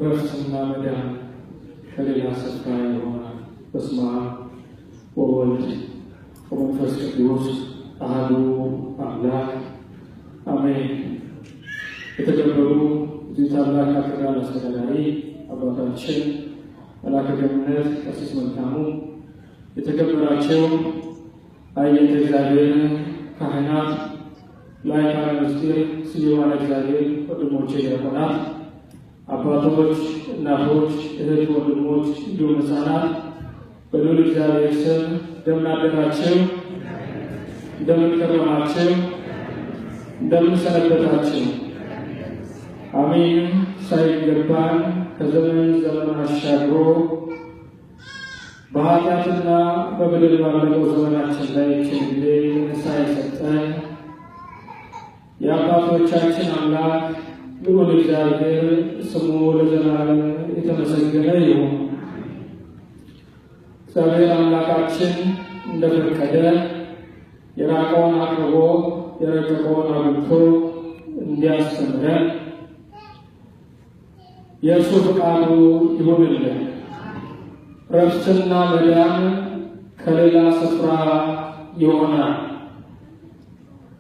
ዕረፍትና መዳን ከሌላ ስፍራ ይሆናል። በስመ አብ ወወልድ ወመንፈስ ቅዱስ አሐዱ አምላክ አሜን። የተከበሩ እዚህ ታላቅ ካቴድራል አስተዳዳሪ አባታችን መላከ ገነት ቀሲስ መልካሙ፣ የተከበራቸው አየንተ እግዚአብሔር ካህናት፣ ላይካነ ምስጢር ስዩማነ እግዚአብሔር ወንድሞቼ ዲያቆናት፣ አባቶች፣ እናቶች፣ እህት ወንድሞች፣ እንዲሁም ሕፃናት በልዑል እግዚአብሔር ስም እንደምን አደራችሁ? እንደምን ከረማችሁ? እንደምን ሰነበታችሁ? አሜን። ሳይገባን ከዘመን ዘመን አሻግሮ በኃጢአትና በበደል ባለቀው ዘመናችን ላይ ይህችን ጊዜ ንስሐ የሰጠን የአባቶቻችን አምላክ ልዑል እግዚአብሔር ስሙ ለዘላለም የተመሰገነ ይሁን። እግዚአብሔር አምላካችን እንደፈቀደ የራቀውን አቅርቦ የረቀቀውን አብልቶ እንዲያስተምረን የእርሱ ፈቃዱ ይሁንልን። ዕረፍትና መዳን ከሌላ ስፍራ ይሆናል።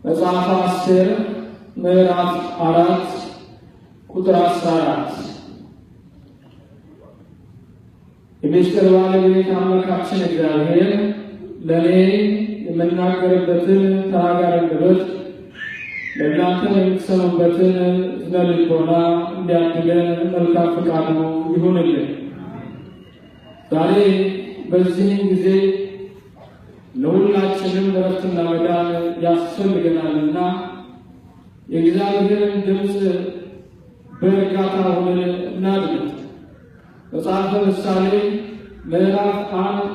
መጽሐፈ አስቴር ምዕራፍ 4 ቁጥር 14 የምስጢር ባለቤት አምላካችን እግዚአብሔር ለእኔ የምናገርበትን ተናጋሪ አንደበት ለእናንተ የምትሰሙበትን እዝነ ልቦና እንዲያድለን መልካም ፈቃዱ ይሁንልን። ዛሬ በዚህም ጊዜ ለሁላችንም ዕረፍትና መዳን ያስፈልገናልና የእግዚአብሔርን ድምፅ በእርጋታ ሆነን እናድምጥ። መጽሐፈ ምሳሌ ምዕራፍ 1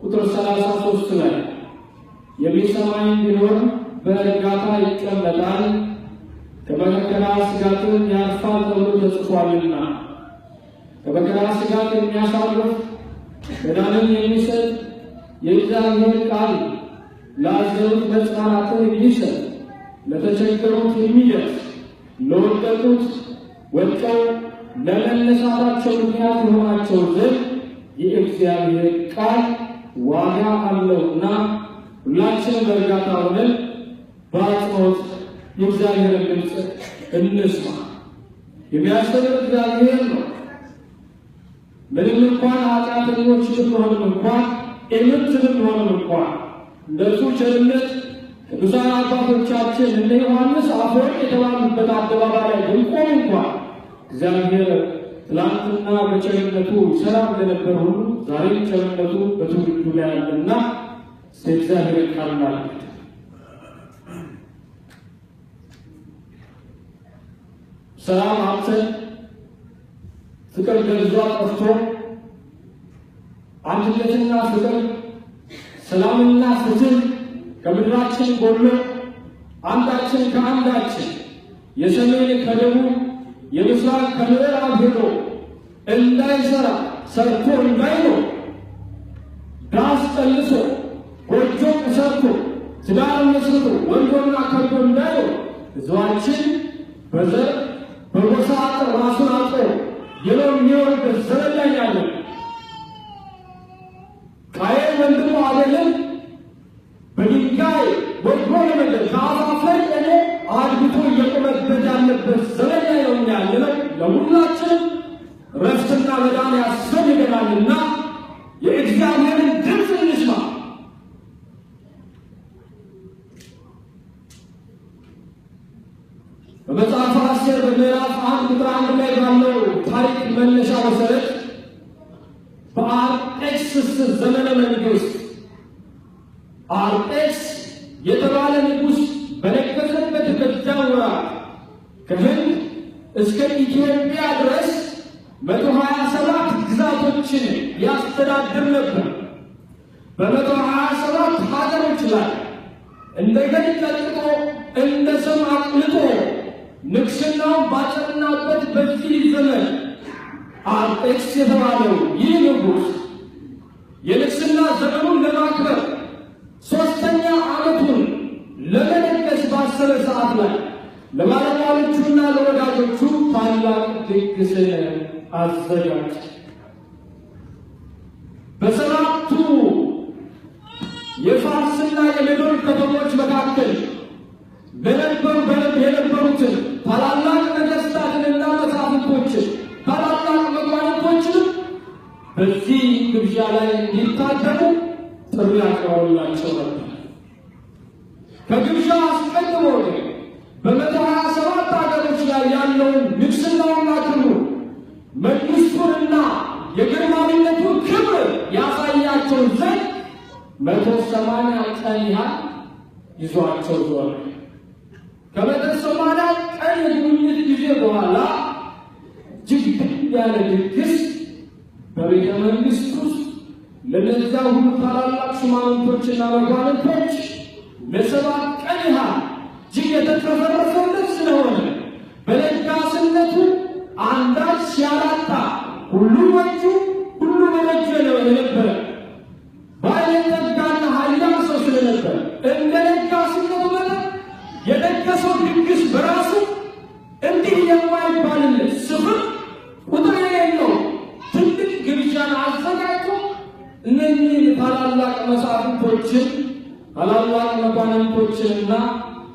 ቁጥር 33 ላይ የሚሰማኝ ቢኖር በእርጋታ ይቀመጣል፣ ከመከራ ስጋትም ያርፋል ተብሎ ተጽፏልና። ከመከራ ስጋት የሚያሳርፍ መዳንን የሚሰጥ የእግዚአብሔር ቃል ላዘኑት መጽናናትን የሚሰጥ ለተቸገሩት የሚደርስ ለወደቁት ወድቀው ለመነሳታቸው ምክንያት የሆናቸው ዘንድ የእግዚአብሔር ቃል ዋጋ አለውና ሁላችንም በእርጋታ ሆነን በአጽንኦት የእግዚአብሔርን ድምፅ እንስማ። የሚያስተምር እግዚአብሔር ነው። ምንም እንኳን ኃጢአተኞች ብንሆንም እንኳን ኢምንት ብንሆንም እንኳን እንደሱ ቸርነት ቅዱሳን አባቶቻችን እነ ዮሐንስ አፈወርቅ የተባሉበት አደባባይ ላይ ብንቆም እንኳን እግዚአብሔር ትላንትና በቸርነቱ ይሰራ እንደነበር ሁሉ ዛሬም ቸርነቱ በትውልዱ ላይ አለና እግዚአብሔር ቃል ማለት ሰላም አጥተን ፍቅር ገዝቷ ጠፍቶ አንድነትና ፍቅር ሰላምና ፍትህ ከምድራችን ጎድሎ አንዳችን ከአንዳችን የሰሜን ከደቡብ የምስራቅ ከምዕራብ ሄዶ እንዳይሰራ ሰርቶ እንዳይኖር ዳስ ቀልሶ ጎጆ ሰርቶ ትዳር መስርቶ ወልዶና ከብዶ እንዳይኖር ሕዝባችን በዘር በጎሳ አጥር ራሱን አጥሮ የሚኖርበት ዘመን ላይ ያለ ቃየል ወንድሙ አቤልን በድንጋይ ወግሮ ለመግደል ከአፋፍ ላይ ቆሞ አድብቶ እየቆመበት ያለበት ዘመን ላይ ነው ያለነው። ለሁላችንም ዕረፍትና መዳን ያስፈልገናልና የእግዚአብሔርን ድምፅ እንስማ። በመጽሐፈ አስቴር በምዕራፍ 1 ቁጥር 1 ላይ ባለው ታሪክ መነሻ መሰረት በአርጤክስስ ዘመነ መንግስት አርጤክስ የተባለ ንጉሥ በነገሰበት በዚያ ወራት ከህንድ እስከ ኢትዮጵያ ድረስ 127 ግዛቶችን ያስተዳድር ነበር። በ127 ሀገሮች ላይ እንደ ገል ቀጥቅጦ እንደ ሰም አቅልጦ ንግስናውን ባጸናበት በዚህ ዘመን አርጤክስ የተባለው ይህ ንጉሥ የንግስና ዘመኑን ለማክበር 3ኛ ዓመቱን ለመደገስ ባሰበ ሰዓት ላይ ለባለሟሎቹና ለወዳጆቹ ታላቅ ድግስን አዘጋጀ። በሰባቱ የፋርስና የሜዶን ከተሞች መካከል በነበሩ የነበሩትን ታላላቅ ነገሥታትንና መሳፍንቶችን ታላላቅ መኳንንቶችንም በዚህ ግብዣ ላይ እንዲታደሙ ጥሪ አቅርበውላቸው ነበር። ከግብዣው አስቀድሞ ግን በ127 ሀገሮች ላይ ያለውን ንግሥናውና ክብሩ፣ መንግሥቱንና የግርማዊነቱን ክብር ያሳያቸው ዘንድ 180 ቀን ያህል ይዟቸው ዞረ። ከ180 ቀን የጉብኝት ጊዜ በኋላ እጅግ ድል ያለ ድግስ በቤተ መንግሥት ውስጥ ለነዚያ ሁሉ ታላላቅ ሹማምንቶችና መኳንንቶች ለ7 ቀን ያህል እጅግ የተትረፈረፈለት ስለሆነ፣ በለጋስነቱ አንዳች ሲያላጣ ሁሉ በእጁ ሁሉ በደጁ ነው የነበረ፣ ባለጠጋና ኃያል ሰው ስለነበረ፣ እንደ ለጋስነቱ መጠን የለገሰው ድግስ በራሱ እንዲህ የማይባልለት ስፍር ቁጥር የሌለው ትልቅ ግብዣን አዘጋጅቶ እነኚህን ታላላቅ መሳፍንቶችን፣ ታላላቅ መኳንንቶችንና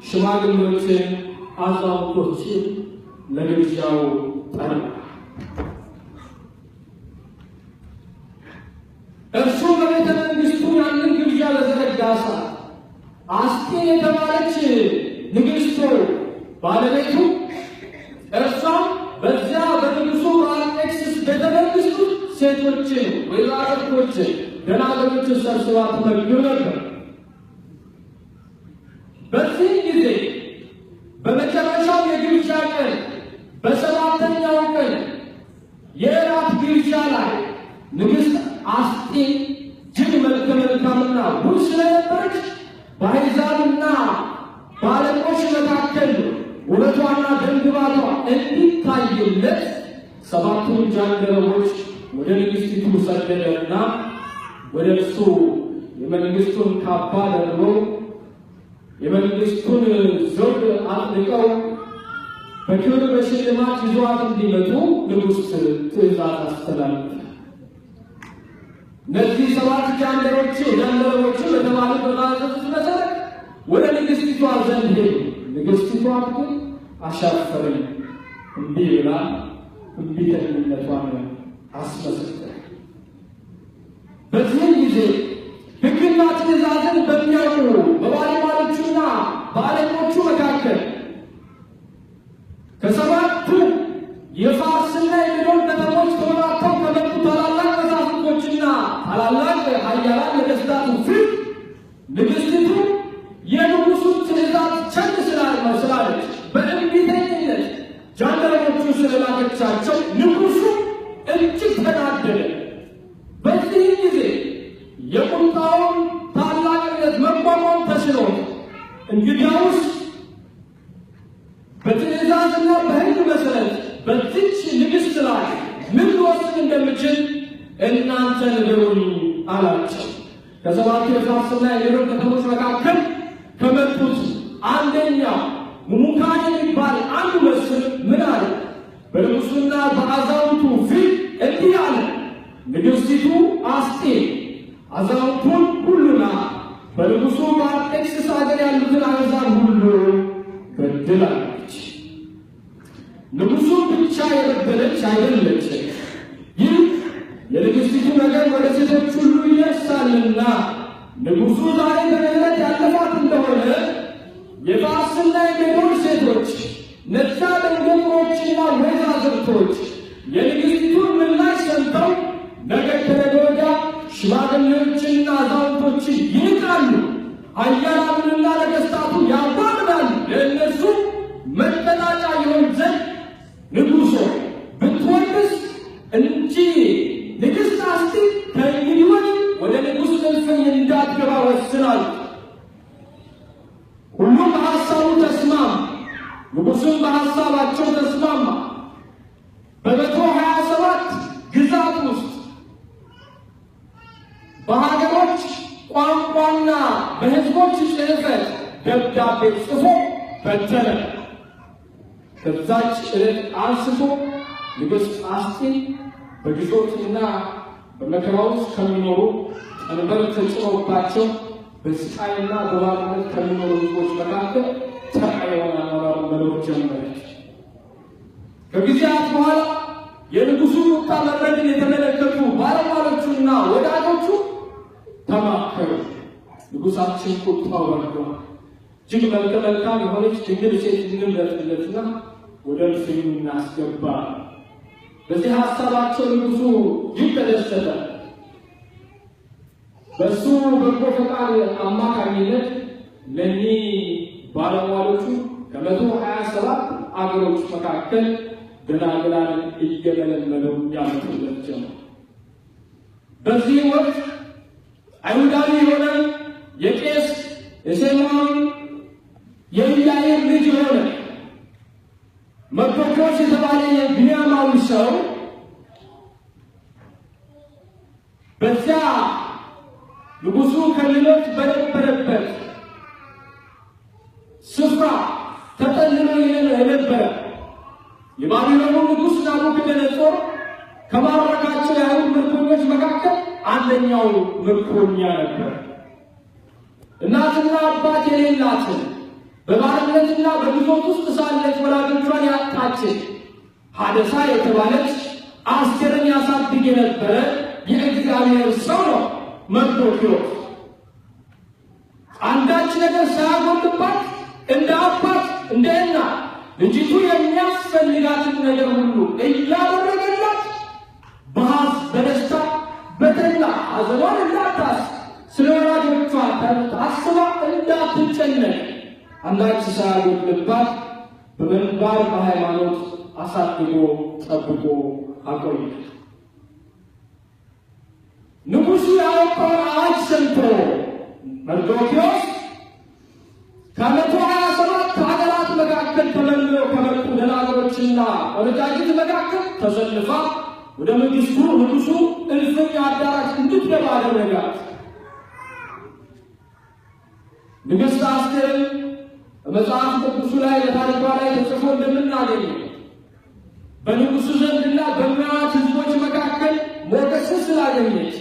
ሽማግሌዎችን፣ አዛውንቶችን ለግብዣው ጠራ። እርሱ በቤተ መንግሥቱ ያንን ግብዣ በዘረጋ ሰዓት አስጢን የተባለች ንግሥቱ ባለቤቱ፣ እርሷም በዚያ በንጉሱ በአርጤክስስ ቤተ መንግሥቱ ሴቶችን፣ ወይዛዝርቶችን፣ ደናግሎችን ሰብስባ ትመግብ ነበር። በዚህ ጊዜ በመጨረሻው የግብዣ ቀን፣ በሰባተኛው ቀን የእራት ግብዣ ላይ ንግሥት አስጢን እጅግ መልከ መልካምና ውብ ስለነበረች በአሕዛብና በአለቆች መካከል ውበቷና ደምግባቷ እንዲታይለት ሰባቱን ጃንደረቦች ወደ ንግሥቲቱ ሰደደና ወደ እርሱ የመንግሥቱን ካባ ደርበው፣ የመንግሥቱን ዘውድ አጥልቀው፣ በክብር በሽልማት ይዘዋት እንዲመጡ ንጉሥ ትእዛዝ አስተላለፈ። እነዚህ ሰባት ጃንደረቦች በተባሉት በታዘዙት መሰረት ወደ ንግሥቲቷ ዘንድ ሄዱ። ንግሥቲቷ ግን አሻፈረኝ፣ እምቢ ብላ እምቢተኝነቷን አስመሰከረች። በዚህም ጊዜ ሕግና ትእዛዝን በሚያውቁ በባለሟሎቹና በአለቆቹ መካከል ከሰባቱ የፋርስና የሜዶን ከተሞች ተወጣጥተው ከመጡ ታላላቅ መሳፍንቶችና ታላላቅ ኃያላን ነገሥታቱ ፊት ንግሥቲቱ የንጉሡን ትእዛዝ ቸል ስላለች፣ በእምቢተኝነት ጃንደረቦቹ ስለላከቻቸው ንጉሡ እጅግ ተናደደ። በዚህ ጊዜ የቁጣውን ታላቅነት መቋቋም ተስኖት እንግዲያውስ በትእዛዝና በሕግ መሰረት በዚች ንግሥት ላይ ምን ልወስን እንደምችል እናንተ ንገሩኝ አላቸው። ከሰባቱ የፋርስና የሜዶን ከተሞች መካከል ከመጡት አንደኛው ሙሙካን የሚባል አንዱ መስፍን ምን አለ? በንጉሡና በአዛውንቱ ፊት እንዲህ አለ። ንግሥቲቱ አስጢን አዛውንቱን ሁሉና በንጉሡ በአርጤክስስ አገር ያሉትን አሕዛብ ሁሉ በድላለች። ንጉሡን ብቻ የበደለች አይደለችም። ይህ የንግሥቲቱ ነገር ወደ ሴቶች ሁሉ ይደርሳልና ንጉሡ ዛሬ በምህረት ያለፋት እንደሆነ የፋርስና የሜዶን ሴቶች፣ እነዚያ ደንገጥሮችና ወይዛዝርቶች የንግሥቲቱን ምላሽ ሰምተው ነገ ከነገ ወዲያ ሽማግሌዎችንና አዛውንቶችን ይንቃሉ፣ ኃያላኑንና ነገሥታቱ ያዋርዳሉ። ለእነርሱ መቀጣጫ ይሆን ዘንድ ንጉሡ ብትወድስ እንጂ ንግሥት አስጢን ከእንግዲህ ወዲህ ወደ ንጉሥ እልፍኝ እንዳትገባ ወስናል። ሁሉም በሐሳቡ ተስማማ። ንጉሡም በሐሳባቸው ተስማማ። በ127 ግዛት ውስጥ በሀገሮች ቋንቋና በሕዝቦች ጽሕፈት ደብዳቤ ጽፎ በተነ። ከዛች ዕለት አንስቶ ንግሥት አስጢን በግዞትና በመከራ ውስጥ ከሚኖሩ ቀንበር ተጭኖባቸው በስቃይና በባርነት ከሚኖሩ ሕዝቦች መካከል ተራ የሆነ አኗኗር መኖር ጀመረች። ከጊዜያት በኋላ የንጉሱ ቁጣ መብረድን የተመለከቱ ባለሟሎቹና ወዳጆቹ ተማከሩ። ንጉሳችን ቁጣው በርዷል፣ እጅግ መልከ መልካም የሆነች ድንግል ሴት እንምረጥለትና ወደ እልፍኙ እናስገባ። በዚህ ሀሳባቸው ንጉሱ እጅግ ተደሰተ። በእሱ በጎ ፈቃድ አማካኝነት ለእኚህ ባለሟሎቹ ከ127 አገሮች መካከል ደናግላንን እየመለመሉ ያመጡለት ጀመር። በዚህ ወቅት አይሁዳዊ የሆነ የቄስ የሴማዊ የኢያኢር ልጅ የሆነ መርዶክዮስ የተባለ የብንያማዊ ሰው በዚያ ንጉሱ ከሌሎች በነበረበት ስፍራ ተጠልሎ የነበረ የባቢሎኑ ንጉሥ ናቡከደነፆር ከማረካቸው የአይሁድ ምርኮኞች መካከል አንደኛው ምርኮኛ ነበር። እናትና አባት የሌላትን በባርነትና በግዞት ውስጥ ሳለች ወላጆቿን ያጣችን ሀደሳ የተባለች አስቴርን ያሳድግ የነበረ የእግዚአብሔር ሰው ነው መርዶክዮስ። አንዳች ነገር ሳያጎልባት እንደ አባት እንደ እናት ልጅቱ የሚያስፈልጋትን ነገር ሁሉ እያደረገላት በደስታ በተድላ ሐዘኗን እንዳታስብ ስለ ወላጆቿ አስባ እንዳትጨነቅ አንዳች ሳያጎድልባት በምግባር በሃይማኖት አሳድጎ ጠብቆ አቆየ። ንጉሱ ያወጣውን አዋጅ ሰምቶ መርዶክዮስ ከ127 ሀገራት መካከል ተመልምለው ከመጡ ደናግሎችና ቆነጃጅት መካከል ተሰልፋ ወደ መንግስቱ ንጉሱ እልፍኝ አዳራሽ እንድትገባ አደረጋት። ንግሥት አስቴርም በመጽሐፍ ቅዱሱ ላይ በታሪኳ ላይ ተጽፎ እንደምናገኘው በንጉሱ ዘንድና በሚያዩአት ሕዝቦች መካከል ሞገስን ስላገኘች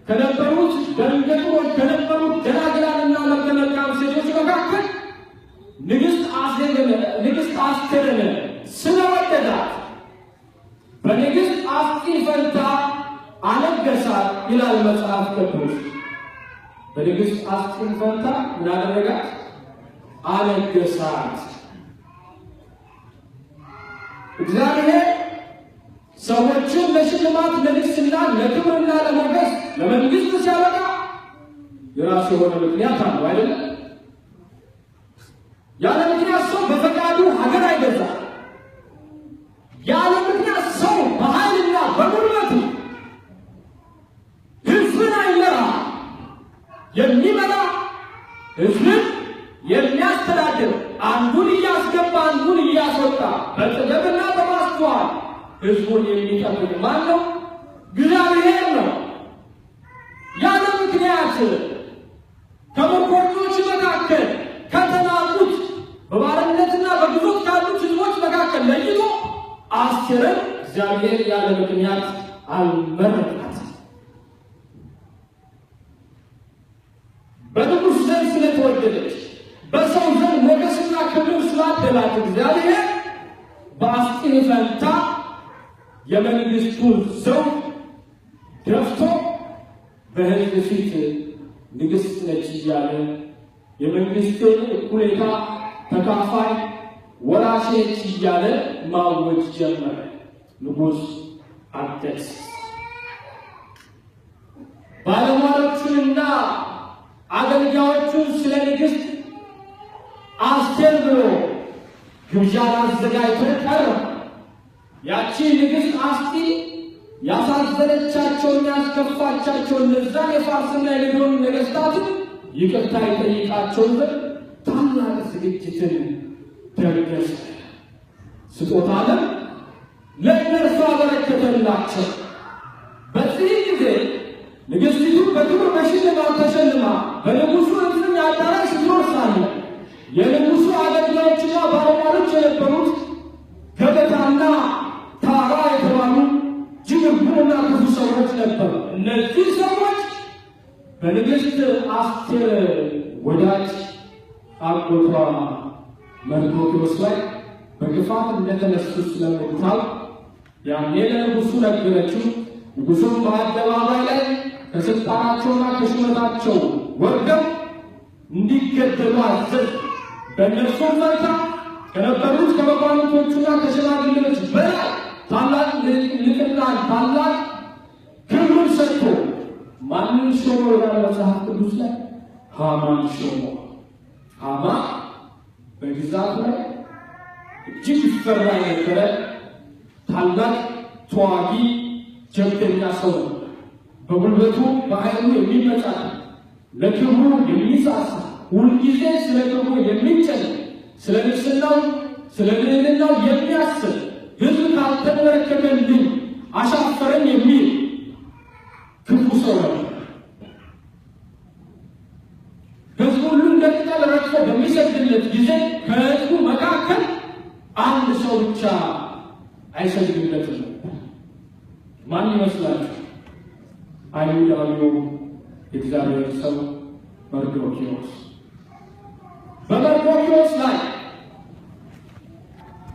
ከነበሩት ደንገጥሮች ከነበሩት ደናግላንና መልከ መልካም ሴቶች መካከል ንግሥት አስቴርን ስለወደዳት በንግሥት አስጢን ፈንታ አነገሳት ይላል መጽሐፍ ቅዱስ። በንግሥት አስጢን ፈንታ ምን አደረጋት? አነገሳት። እግዚአብሔር ሰዎችን ለሽልማት ለንግስና ለክብርና ለሞገስ ለመንግስት ሲያበቃ የራሱ የሆነ ምክንያት አለው አይደለም? ያለ ምክንያት ሰው በፈቃዱ ሀገር አይገዛ። ያለ ምክንያት ሰው በኃይልና በጉልበቱ ህዝብን አይመራ። የሚመራ ህዝብን የሚያስተዳድር አንዱን እያስገባ አንዱን እያስወጣ በጥበብና በማስተዋል ህዝቡን የሚጠብቅ ማን ነው? እግዚአብሔር ነው። ያለ ምክንያት ከምርኮኞች መካከል ከተናቁት በባርነትና በግዞት ካሉት ህዝቦች መካከል ለይቶ አስቴርን እግዚአብሔር ያለ ምክንያት አልመረጣትም። በንጉሥ ዘንድ ስለተወደደች በሰው ዘንድ ሞገስና ክብር ስላደላት እግዚአብሔር በአስጢን ፈንታ የመንግስቱን ዘውድ ደፍቶ በህዝብ ፊት ንግሥት ነች እያለ የመንግስትን እኩሌታ ተካፋይ ወራሽ ነች እያለ ማወጅ ጀመረ ንጉሥ አርጤክስስ። ባለሟሎቹንና አገልጋዮቹን ስለ ንግሥት አስቴር ብሎ ግብዣን አዘጋጅቶ ጠራ። ያቺ ንግሥት አስጢን ያሳዘነቻቸውና ያስከፋቻቸው እነዛን የፋርስና የሜዶን ነገሥታትን ይቅርታ ይጠይቃቸው ዘንድ ታላቅ ዝግጅትን ደገሰ። ስጦታንም ለእነርሱ አበረከተላቸው። በዚህ ጊዜ ንግሥቲቱ በክብር በሽልማት ተሸልማ በንጉሡ እልፍኝ አዳራሽ ትኖር ሳለ የንጉሡ አገልጋዮችና ባለሟሎች የነበሩት ገበታና እነዚህ ሰዎች በንግሥት አስቴር ወዳጅ አጎቷ መርዶክዮስ ላይ በክፋት እንደተነሱ ስለምታውቅ ያኔ ለንጉሱ ነገረችው። ንጉሱም በአደባባይ ላይ ከስልጣናቸውና ከሹመታቸው ወርደው እንዲገደሉ አዘዘ። በእነርሱም ፈንታ ከነበሩት ከመኳንንቶቹና ከሽማግሌዎች በላይ ታላቅ ልቅናን ታላቅ ክብሩን ሰጥቶ ማንን ሾሞ ይላል መጽሐፍ ቅዱስ ላይ? ሃማን ሾሞ። ሃማ በግዛቱ ላይ እጅግ ይፈራ የነበረ ታላቅ ተዋጊ ጀብደኛ ሰው ነው። በጉልበቱ በኃይሉ የሚመጻት፣ ለክብሩ የሚሳሳ፣ ሁልጊዜ ስለ ክብሩ የሚጨነቅ፣ ስለ ንግስናው ስለ ልዕልናው የሚያስብ፣ ሕዝብ ካልተንበረከከልኝ አሻፈረኝ የሚል ክፉ ሰው ነው። ሕዝቡ ሁሉ እንደ ቅጠል ረግፎ በሚሰግድለት ጊዜ ከሕዝቡ መካከል አንድ ሰው ብቻ አይሰግድለትም። ማን ይመስላችሁ? አይሁዳዊው የእግዚአብሔር ሰው መርዶክዮስ። በመርዶክዮስ ላይ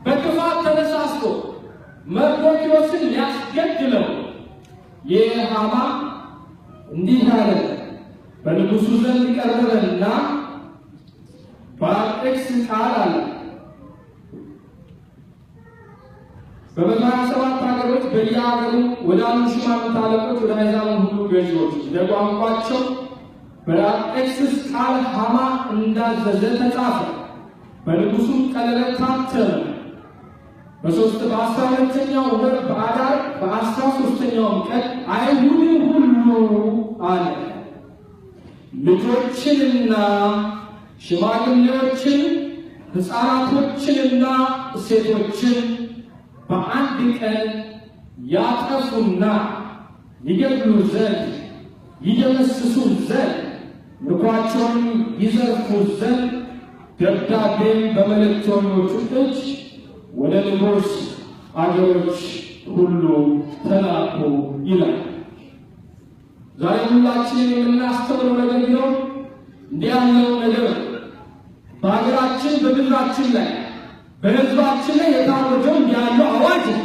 በክፋት ተነሳስቶ መርዶክዮስን ሊያስገድለው የሃማ እንዲህ አለ። በንጉሱ ዘንድ ቀረበና በአርጤክስስ ቃል አለ፣ በ127 ሀገሮች በየሀገሩ ወዳሉ ሹማምንት አለቆች፣ ወደ አሕዛብ ሁሉ ገዢዎች እንደ ቋንቋቸው በአርጤክስስ ቃል ሃማ እንዳዘዘ ተጻፈ። በንጉሱም ቀለበት ታተመ። በ12ኛው ወር በአዳር በ13ኛውም ቀን አይሁድን ሁሉ አለ ልጆችንና ሽማግሌዎችን፣ ሕፃናቶችንና ሴቶችን በአንድ ቀን ያጠፉና ይገድሉ ዘንድ፣ ይደመስሱ ዘንድ፣ ምርኳቸውን ይዘርፉ ዘንድ ደብዳቤም በመልእክተኞቹ እጅ ወደ ንጉሥ አገሮች ሁሉ ተላኩ ይላል። ዛሬ ሁላችንም የምናስተምረው ነገር ቢኖር እንዲህ ያለው ነገር በሀገራችን በምድራችን ላይ በሕዝባችን ላይ የታወጀው እንዲህ ያለው አዋጅ ነው።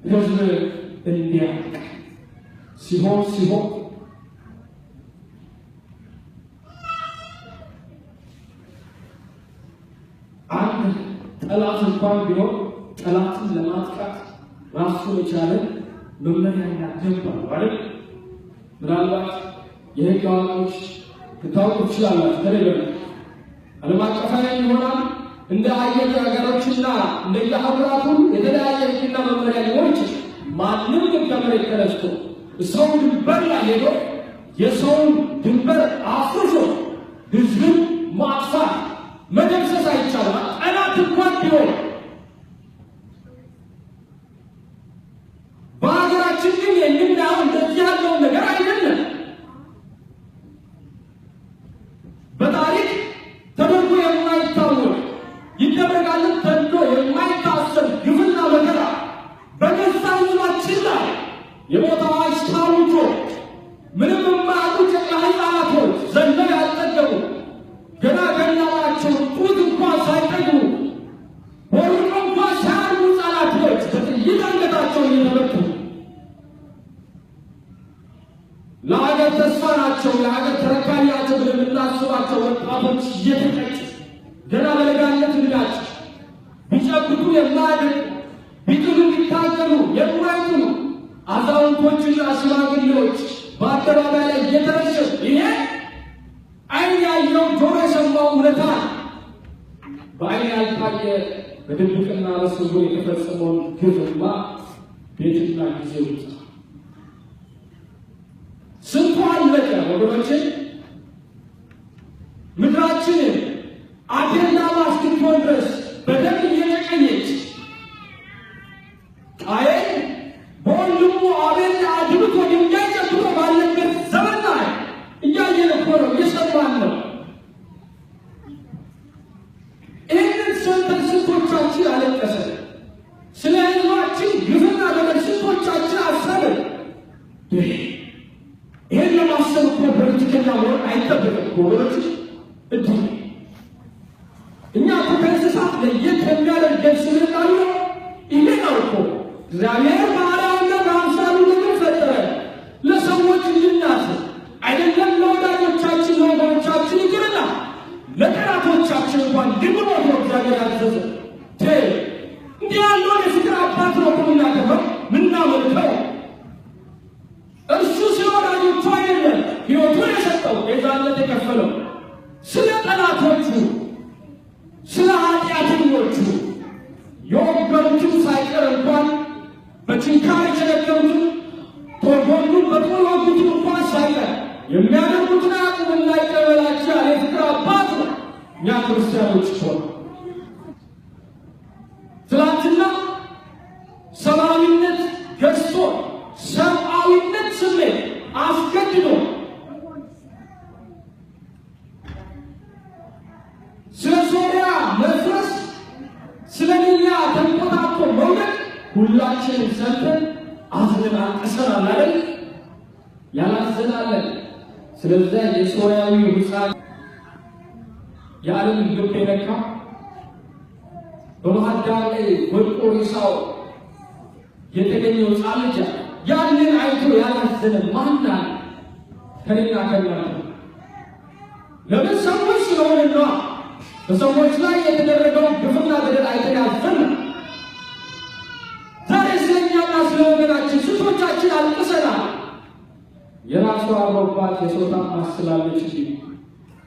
ሕዝብ እንዲያውቅ ሲሆን ሲሆን አንድ ጠላት እንኳን ቢሆን ጠላትን ለማጥቃት ራሱን የቻለ መመሪያና ደንብ አለው አይደል? ምናልባት የሕግ አዋቂዎች ልታውቁ ትችላላችሁ። ከኔ በላይ ዓለም አቀፋዊ ይሆናል። እንደ አየር ሀገሮችና እንደ የአህጉራቱ የተለያየ ሕግና መመሪያ ሊኖር ይችላል። ማንም ግን ከመሬት ተነስቶ ሰው ድንበር ላይ ሄዶ የሰውን ድንበር አፍርሶ ሕዝብን ማጥፋት መደምሰስ አይቻልም። ጠላት እንኳን ቢሆን። በሀገራችን ግን የምናየው እንደዚህ ያለውን ነገር አይደለም። በታሪክ ተደርጎ የማይታወቅ፣ ይደረጋልን ተብሎ የማይታሰብ ግፍና መከራ በገዛ ሕዝባችን ላይ የሞት አዋጅ ታውጆ ምንም የማያውቁ ጨቅላ ሕፃናቶች፣ ዘለው ያልጠገቡ፣ ገና ከእናታቸው ጡት እንኳን ሳይጠግቡ፣ ቦርቆ እንኳን ሳያድጉ ሕፃናቶች በጥይት አንገታቸውን እየተመቱ፣ ለሀገር ተስፋ ናቸው፣ ለሀገር ተረካቢ ናቸው ብለን የምናስባቸው ወጣቶች እየተቀጩ፣ ገና በለጋነት ዕድሜያቸው ቢጨብጡ የማያደርጉ፣ ቢጥሉ ቢታገሉ የማይጥሉ አዛውንቶችና ሽማግሌዎች በአደባባይ ላይ እየተረሸኑ፣ ይሄ ዓይን ያየው ጆሮ የሰማው እውነታ ነው። በዓይን ያልታየ በድብቅና በስውር የተፈጸመውን ግፍማ ቤትና ጊዜ ውጣ ስንቱ አለቀ ወገኖችን። ምድራችንን አኬልዳማ እስክትሆን ድረስ በደም እየጨቀየች፣ ቃየል በወንድሙ አቤል አድብቶ ድንጋይ ጨብጦ ባለበት ዘመን ላይ እያየን እኮ ነው፣ እየሰማን ነው። እግዚአብሔር በአርአያውና በአምሳሉ ለምን ፈጠረ? ለሰዎች እንድናስብ አይደለም፣ ለወዳጆቻችን ለወገኖቻችን ይቅርና ለጠላቶቻችን እንኳን እንድንሞት ነው እግዚአብሔር ያዘዘ። እንዲህ ያለውን የፍቅር አባት ነው የምናከብረው ምናመልከው። እርሱ ስለ ወዳጆቹ አይደለም ሕይወቱን የሰጠው ቤዛነት የከፈለው፣ ስለ ጠላቶቹ ስለ ኃጢአተኞቹ የወገሩትን ሳይቀር እንኳን በችንካር የቸነከሩትን ጎኑን በጦር የወጉትን እንኳን ሳይቀር የሚያደርጉትን አያውቁምና ይቅር በላቸው ያለ የፍቅር አባት ነው። እኛ ክርስቲያኖች ሆን ትላንትና ሰብአዊነት ገዝቶ ሰብአዊነት ስሜት አስገድዶ ስለ ሶሪያ መፍረስ ስለ ሊቢያ ተንቆጣቆ መውደቅ ሁላችንም ሰምተን አዝነን አልቅሰናል አይደል? ያላዘናለን። ስለዚያ የሶርያዊው ሕፃን የዓለምን ልብ የነካ በባህር ዳር ላይ ወድቆ ሬሳው የተገኘው ሕፃን ልጅ ያንን አይቶ ያላዘነ ማን አለ? ከኔና ከእናንተ። ለምን? ሰዎች ስለሆንን ነዋ። በሰዎች ላይ የተደረገውን ግፍና በደል አይተን ያዘንን። ዛሬ ስለኛና ስለ ወገናችን ስንቶቻችን አልቅሰናል? የራሷ አምሮባት የሰው ታማስላለች እንጂ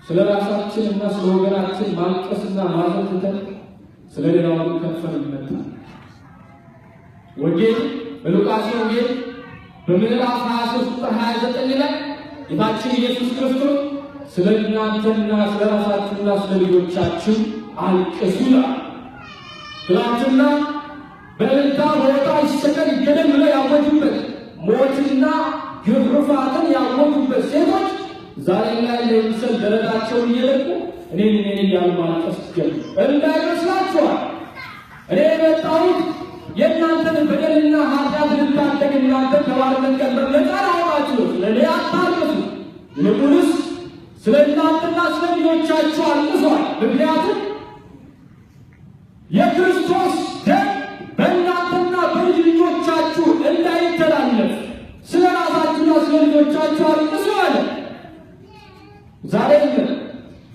ስለ ራሳችን እና ስለ ወገናችን ማልቀስና ማዘን ትተን ስለ ሌላው ግን ከንፈር እንመታለን። ወንጌል በሉቃስ ወንጌል በምዕራፍ 23 ቁጥር 29 ላይ ጌታችን ኢየሱስ ክርስቶስ ስለ እናንተና ስለ ራሳችሁና ስለ ልጆቻችሁ አልቅሱ ይላል። ትላንትና በእልልታ በወጣ ይሰቀል ይገደል ብለው ያወጁበት ሞትና ግርፋትን ያወጁበት ሴቶች ዛሬ ላይ ለምሰል ደረታቸውን እየለቁ እኔን እኔን እያሉ ማልቀስ ጀመሩ። እንዳይመስላችኋል እኔ የመጣሁት የእናንተን በደልና ኃጢአት ልታደግ እናንተን ከባርነት ቀንበር ነፃ ላወጣችሁ ነው። ስለ እኔ አታልቅሱ፣ ይልቁንስ ስለ እናንተና ስለ ልጆቻችሁ አልቅሷል። ምክንያቱም የክርስቶስ ደም በእናንተና በልጅ ልጆቻችሁ እንዳይተላለፍ ስለ ራሳችሁና ስለ ልጆቻችሁ አልቅሱ አለ። ዛሬም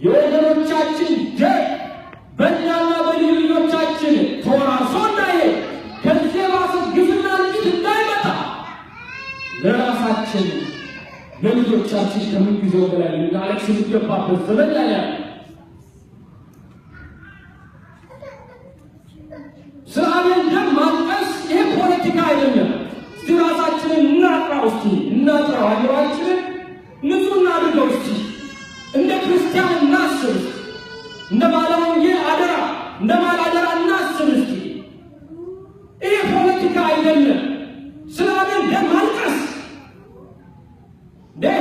የወገኖቻችን ደም በእኛና በልጅ ልጆቻችን ተወራርሶ እንዳይሄድ ከዚህ የባሰ ግፍና እልቂት እንዳይመጣ ለራሳችን ለልጆቻችን ከምን ጊዜው በላይ ልናለቅስ የሚገባበት ዘመን ላይ ያለ። ስለ አቤል ደም ማልቀስ ይሄ ፖለቲካ አይደለም። እስቲ ራሳችንን እናጥራው፣ እስቲ እናጥራው፣ አእምሯችንን ንጹህ እናድርገው። እስቲ እንደ ክርስቲያን እናስብ፣ እንደ ባለ ወንጌል አደራ፣ እንደ ባለ አደራ እናስብ። እስቲ ይሄ ፖለቲካ አይደለም። ስለ አቤል ደም ማልቀስ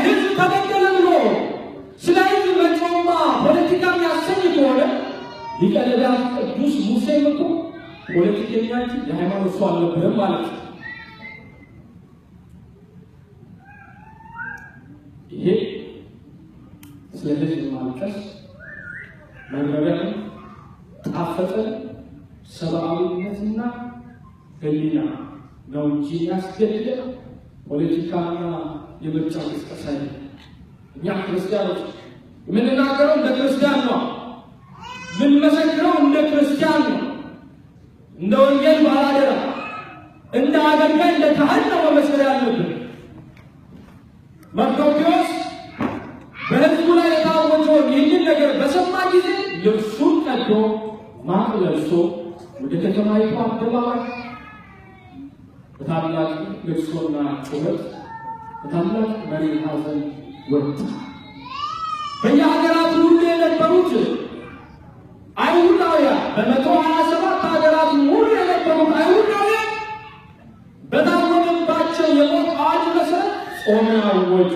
ህዝብ ተበደለ ብሎ ስለ ህዝብ መጮማ ፖለቲካ የሚያሰኝ ከሆነ ሊቀ ነቢያት ቅዱስ ሙሴም እኮ ፖለቲከኛ እንጂ የሃይማኖት ሰው አልነበረም ማለት ነው። ይሄ ስለ ህዝብ ማልቀስ መረረን፣ ጣፈጠን፣ ሰብአዊነትና ህሊና ነው እንጂ ያስገድደን ፖለቲካና የምርጫ ቅስቀሳ አይደለም። እኛ ክርስቲያኖች የምንናገረው እንደ ክርስቲያን ነው። የምንመሰክረው እንደ ክርስቲያን ነው። እንደ ወንጌል ባላደራ፣ እንደ አገልጋይ፣ እንደ ካህን ነው መመስከር ያለብን። መርዶክዮስ በህዝቡ ላይ የታወጀውን ይህንን ነገር በሰማ ጊዜ ልብሱን ቀዶ ማቅ ለብሶ ወደ ከተማይቱ አደባባይ በታላቅ ልቅሶና ጩኸት በታላቅ መሪር ሐዘን ወጣ። በየሀገራቱ ሁሉ የነበሩት አይሁዳውያን በ127 ሀገራት ሙሉ የነበሩት አይሁዳውያን በታወጀባቸው የሞት አዋጅ መሰረት ጾምን አወጁ።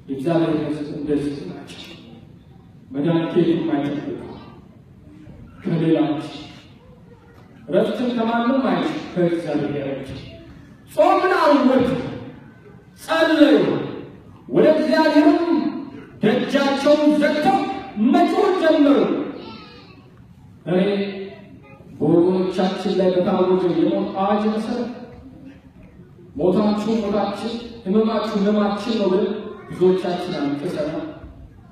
የእግዚአብሔር ሕዝብ እንደዚህ ናቸው። መዳን ከየትም አይጠብቁ ከሌላ እንጂ ረፍትን ከማንም አይሹ ከእግዚአብሔር እንጂ። ጾምን አወጁ፣ ጸለዩ፣ ወደ እግዚአብሔርም ደጃቸውን ዘግተው መጮህ ጀመሩ። እኔ በወገኖቻችን ላይ በታወጀው የሞት አዋጅ መሰረት ሞታችሁ ሞታችን፣ ህመማችሁ ህመማችን ነው ብለን ብዙዎቻችን አልቅሰናል።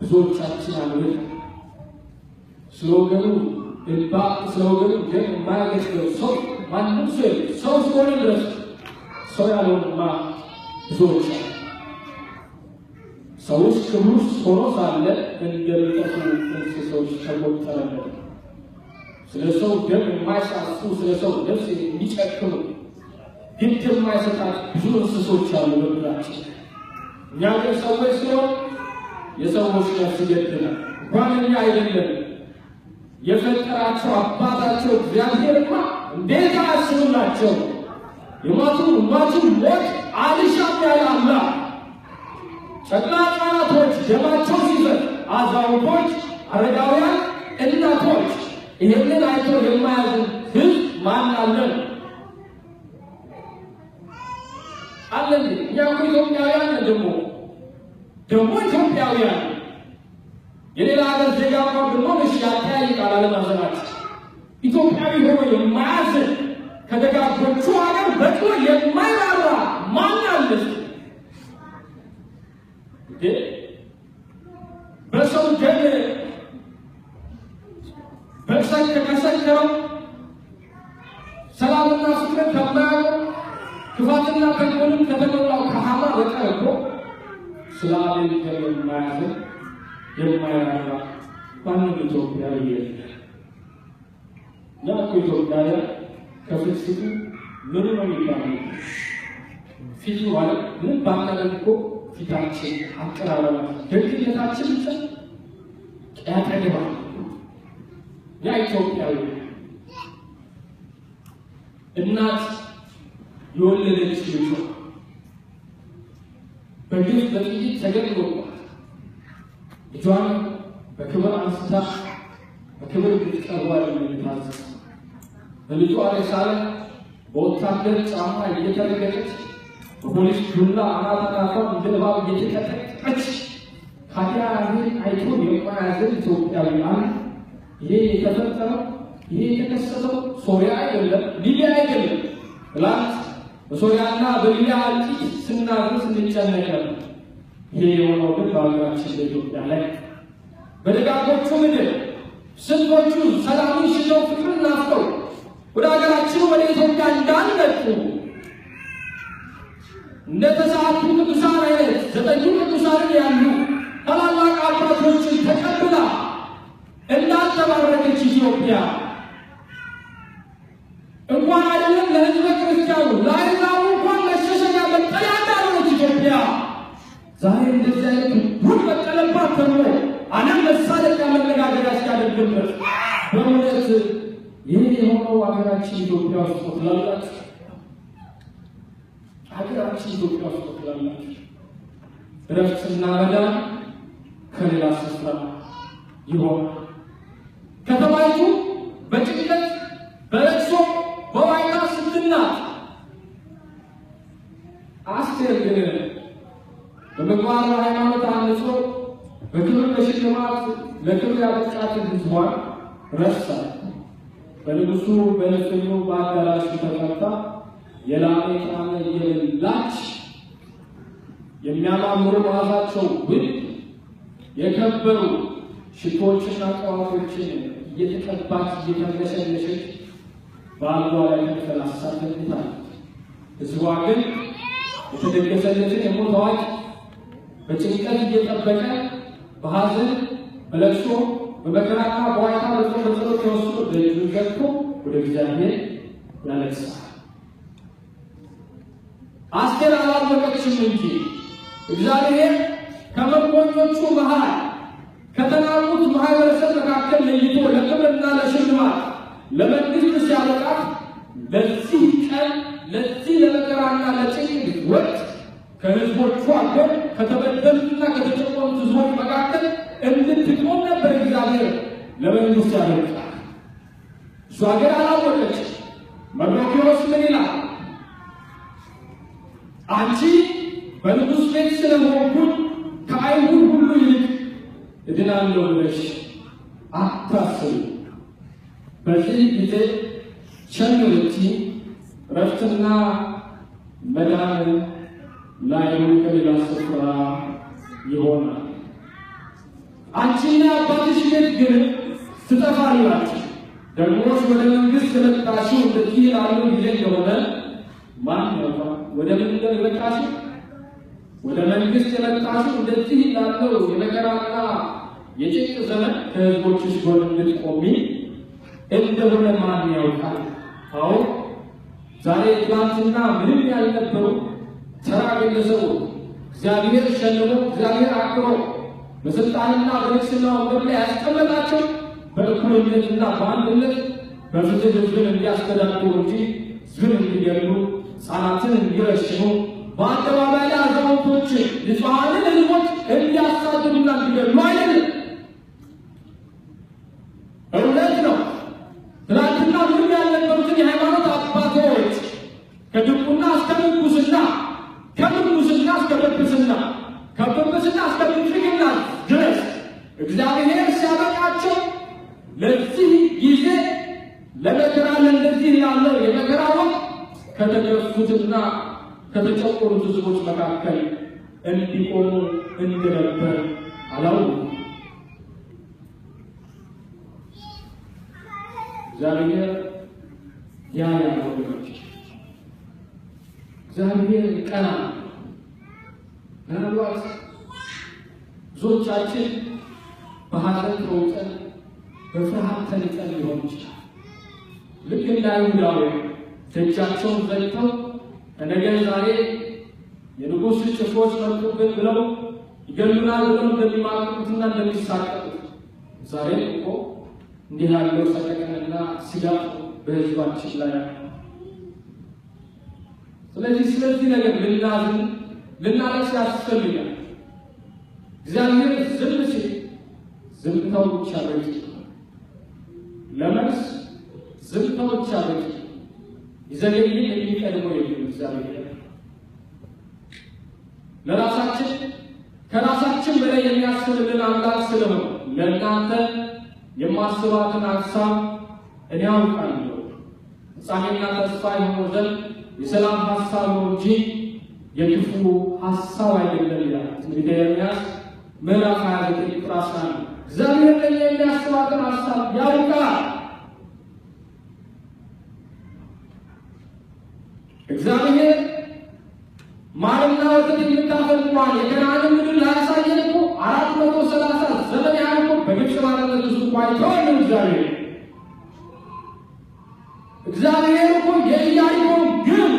ብዙዎቻችን አንብተናል። ስለ ወገኑ እንባ፣ ስለ ወገኑ ደም የማያገግረው ሰው ማንም ሰው የለም። ሰው እስከሆነ ድረስ። ሰው ያልሆንማ ብዙዎች አሉ። ሰውስ ክብሩ ሆኖ ሳለ እንደሚጠፉ እንስሶች ተቆጠረለት። ስለ ሰው ደም የማይሳሱ፣ ስለ ሰው ነፍስ የሚጨክኑ፣ ግድ የማይሰጣት ብዙ እንስሶች አሉ በምድራችን። እኛ ግን ሰዎች ሲሆን የሰዎች ነፍስ ይገድናል። እንኳን እኛ አይደለም፣ የፈጠራቸው አባታቸው እግዚአብሔርማ እንዴት አያስብላቸው? የሟቹ ሟቹ ሞት አልሻም ያለ አምላክ፣ ጨቅላ ሕፃናቶች ደማቸው ሲፈስ፣ አዛውንቶች፣ አረጋውያን፣ እናቶች፣ ይህንን አይቶ የማያዝን ሕዝብ ማን አለን? አለን። እኛ እኮ ኢትዮጵያውያን ነን። ደግሞ ኢትዮጵያውያን፣ የሌላ ሀገር ዜጋ እንኳን ብንሆን እሺ ያጠያይቃል አለማዘናችን። ኢትዮጵያዊ ሆኖ የማያዝን፣ ከደጋጎቹ ሀገር በቅሎ የማይራራ ማን አለ? እንዴ፣ በሰው ደም ከሰከረው፣ ሰላምና ፍቅርን ከማያውቀው፣ ክፋትና ተንኮልን ከተሞላው ከሃማ በቀር እኮ ስለ አቤል ደም የማያዝን፣ የማይራራ ማንም ኢትዮጵያዊ የለም። እኛ እኮ ኢትዮጵያውያን ከፍትፍቱ ምኑ ነው የሚባለው? ፊቱ ማለት ምንም ባናደርግ እኮ ፊታችን፣ አቀራረባችን፣ ደግነታችን ብቻ ያጠግባል። እኛ ኢትዮጵያዊ እናት የወለደች ልጇ በግፍ በጥይት ተገድሎባት ልጇን በክብር አንስታ በክብር እንድትቀብር የምታዘዝ፣ በልጇ ሬሳ ላይ በወታደር ጫማ እየተረገጠች፣ በፖሊስ ዱላ አናት አናቷን እንደ እባብ እየተቀጠቀጠች፣ ታዲያ ይህን አይቶ የማያዝን ኢትዮጵያዊ አለ? ይሄ የተፈጠረው፣ ይሄ የተከሰተው ሶሪያ አይደለም፣ ሊቢያ አይደለም። ትላንት በሶሪያና በሊቢያ እልቂት ስናዝን ስንጨነቅ ነበር። ይሄ የሆነው ግን በሀገራችን በኢትዮጵያ ላይ፣ በደጋጎቹ ምድር፣ ስንቶቹ ሰላምን ሽተው፣ ፍቅርን ናፍቀው ወደ ሀገራችን ወደ ኢትዮጵያ እንዳልመጡ፣ እንደ ተሰዓቱ ቅዱሳን አይነት ዘጠኙ ቅዱሳንን ያሉ ታላላቅ አባቶችን ተቀብላ እንዳልተባረከች ኢትዮጵያ፣ እንኳን አይደለም ለሕዝበ ክርስቲያኑ ለአሕዛቡ እንኳን መሸሸጊያ መጠለያ እንዳልሆነች ኢትዮጵያ፣ ዛሬ እንደዚህ አይነት ጉድ መጠለባት ተብሎ ዓለም መሳለቂያ መነጋገሪያ እስኪያደርግበት፣ በእውነት ይህ የሆነው ሀገራችን ኢትዮጵያ ውስጥ ነው ትላላችሁ? ሀገራችን ኢትዮጵያ ውስጥ ነው ትላላችሁ? እረፍትና መዳን ከሌላ ስፍራ ይሆን? ከተማይቱ በጭንቀት፣ በለቅሶ፣ በዋይታ ስትናጥ፣ አስቴር ግን በምግባር ሃይማኖት አንጾ በክብር በሽልማት ለክብር ያበቃትን ሕዝቧን ረሳ። በንጉሱ በእልፍኙ በአዳራሹ ተጠርታ የላሜ ጣዕም እየበላች፣ የሚያማምሩ መዓዛቸው ውድ የከበሩ ሽቶዎችና ቅባቶችን እየተቀባች፣ እየተለሸለሸች፣ በአልጋዋ ላይ ተንፈላሳ ተኝታለች። ሕዝቧ ግን የተደገሰለትን የሞት አዋጅ በጭንቀት እየጠበቀ፣ በሐዘን፣ በለቅሶ፣ በመከራና በዋይታ፣ በጾም በጸሎት ተወስኖ ደጁን ዘግቶ ወደ እግዚአብሔር ያለቅሳል። አስቴር አላወቀችም እንጂ እግዚአብሔር ከምርኮኞቹ መሃል፣ ከተናቁት ማህበረሰብ መካከል ለይቶ ለክብርና ለሽልማት ለመንግስት ሲያበቃት ለዚህ ቀን፣ ለዚህ ለመከራና ለጭንቅ ወቅት ከህዝቦቿ ጎን፣ ከተበደሉትና ከተጨቆኑት ህዝቦች መካከል እንድትቆም ነበር እግዚአብሔር ለመንግስት ያበቃት። እሷ ግን አላወቀች። መርዶክዮስ ምን ይላል? አንቺ በንጉሥ ቤት ስለሆንኩኝ ከአይሁድ ሁሉ ይልቅ እድናለሁ ብለሽ አታስቢ። በዚህ ጊዜ ቸል ብትይ ረፍትና መዳን ላይሉ ከሌላ ስፍራ ይሆናል። አንቺና አባትሽ ቤት ግን ትጠፋላችሁ። ደግሞስ ወደ መንግስት የመጣሽው እንደዚህ ላለው ጊዜ እንደሆነ ማን ያውቃል? ወደ ምን የመጣሽው? ወደ መንግስት የመጣሽው እንደዚህ ላለው የመከራና የጭንቅ ዘመን ከህዝቦችሽ ጎን እንድትቆሚ እንደሆነ ማን ያውቃል? አዎ ዛሬ ትናንትና ምንም ያልነበሩ ተራ ግለሰቦች እግዚአብሔር ሸልሞ እግዚአብሔር አክብሮ በስልጣንና በንግስና ወንበር ላይ ያስቀመጣቸው በእኩልነትና በአንድነት በፍትህ ህዝብን እንዲያስተዳድሩ እንጂ ህዝብን እንዲገሉ፣ ህፃናትን እንዲረሽኑ፣ በአደባባይ ላይ አዛውንቶችን ንጹሐንን ህዝቦች እንዲያሳድዱና እንዲገሉ አይደለም። እውነት ነው። ትናንትና ምንም ያልነበሩትን የሃይማኖት አባቶች ከድቁና እስከ ምንኩስና፣ ከምንኩስና እስከ ጵጵስና፣ ከጵጵስና እስከ ፕትርክና ድረስ እግዚአብሔር ሲያበቃቸው ለዚህ ጊዜ ለመከራ ለእንደዚህ ላለው የመከራ ወቅት ከተገፉትና ከተጨቆኑት ህዝቦች መካከል እንዲቆሙ እንደነበር አላውቅም። እግዚአብሔር ያያል ወገኖች፣ እግዚአብሔር ቀና። ምናልባት ብዙዎቻችን በሐዘን ተውጠን በፍርሃት ተንጠን ሊሆን ይችላል። ልክ እንደ አይሁዳውያን ደጃቸውን ዘግተው ከነገ ዛሬ የንጉሥ ጭፍሮች መጡብን ብለው ይገሉናል ብለው እንደሚማቅቁትና እንደሚሳቀቁት ዛሬ እኮ እንዲህ ያለው ሰቀቀንና ስጋት በህዝባችን ላይ። ስለዚህ ነገር ልናዝን ልናለቅስ ያስፈልጋል። እግዚአብሔር ዝም ሲል ዝምታው ብቻ በቂ፣ ለመልስ ዝምታው ብቻ በቂ። ይዘገይም የሚቀድመው የለም። እግዚአብሔር ለራሳችን ከራሳችን በላይ የሚያስብልን አምላክ ስለሆነ ለእናንተ የማስባትን ሀሳብ እኔ አውቃለሁ፣ ፍጻሜና ተስፋ የሆነው ዘንድ የሰላም ሀሳብ ነው እንጂ የክፉ ሀሳብ አይደለም ይላል ትንቢተ ኤርምያስ ምዕራፍ 29 ቁጥር 11። እግዚአብሔር ለእኛ የሚያስባትን ሀሳብ ያውቃል። እግዚአብሔር ማርና ወተት የምታፈልቀዋን የከነዓንን ምድር ላያሳየን እኮ 430 ዘመን ያህል እኮ በግብፅ ባርነት ውስጥ እኮ አይተወንም። እግዚአብሔር እኮ የኢያሪኮን ግንብ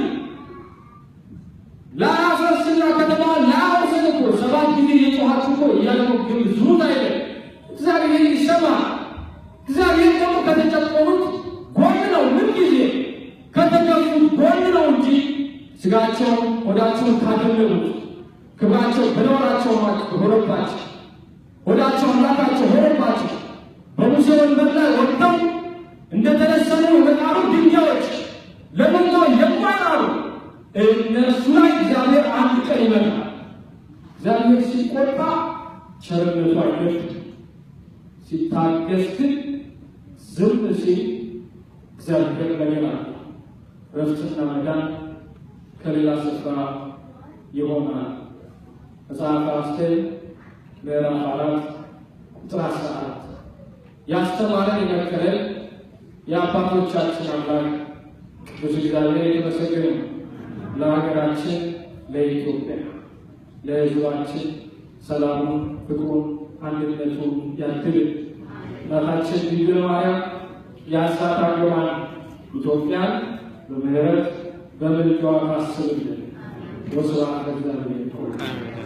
ላያፈርስና ከተማ ላያወርስን እኮ 7 ጊዜ የጮኻችሁ እኮ ኢያሪኮን ግንብ ዙሩት አይደል? እግዚአብሔር ይሰማል። እግዚአብሔር ደግሞ ከተጨቆኑት ጎን ነው፣ ምን ጊዜ ከተገፉት ጎን ነው እንጂ ስጋቸውን ሆዳቸውን ካደለቡት ክብራቸው በኖራቸው ሆነባቸው፣ ሆዳቸው አምላካቸው ሆነባቸው። በሙሴ ወንበር ላይ ወጥተው እንደተለሰኑ የመቃብር ድንጋዮች ለምነው የማይራሩ እነርሱ ላይ እግዚአብሔር አንድ ቀን ይመጣል። እግዚአብሔር ሲቆጣ ቸርነቱ አይገድም፣ ሲታገስ ግን ዝም ሲል እግዚአብሔር ለሌላ ረፍትና መዳን ከሌላ ስፍራ ይሆናል። መጽሐፈ አስቴር ምዕራፍ 4 ቁጥር 14 ያስተማረን የመከረን የአባቶቻችን አምላክ ቅዱስ እግዚአብሔር የተመሰገነ ነው። ለሀገራችን ለኢትዮጵያ ለሕዝባችን ሰላሙን፣ ፍቅሩን፣ አንድነቱን ያድልን። እናታችን ድንግል ማርያም የአስራት አገሯን ኢትዮጵያን በምሕረት በምልጃዋ ታስብልን። ወስብሐት ለእግዚአብሔር።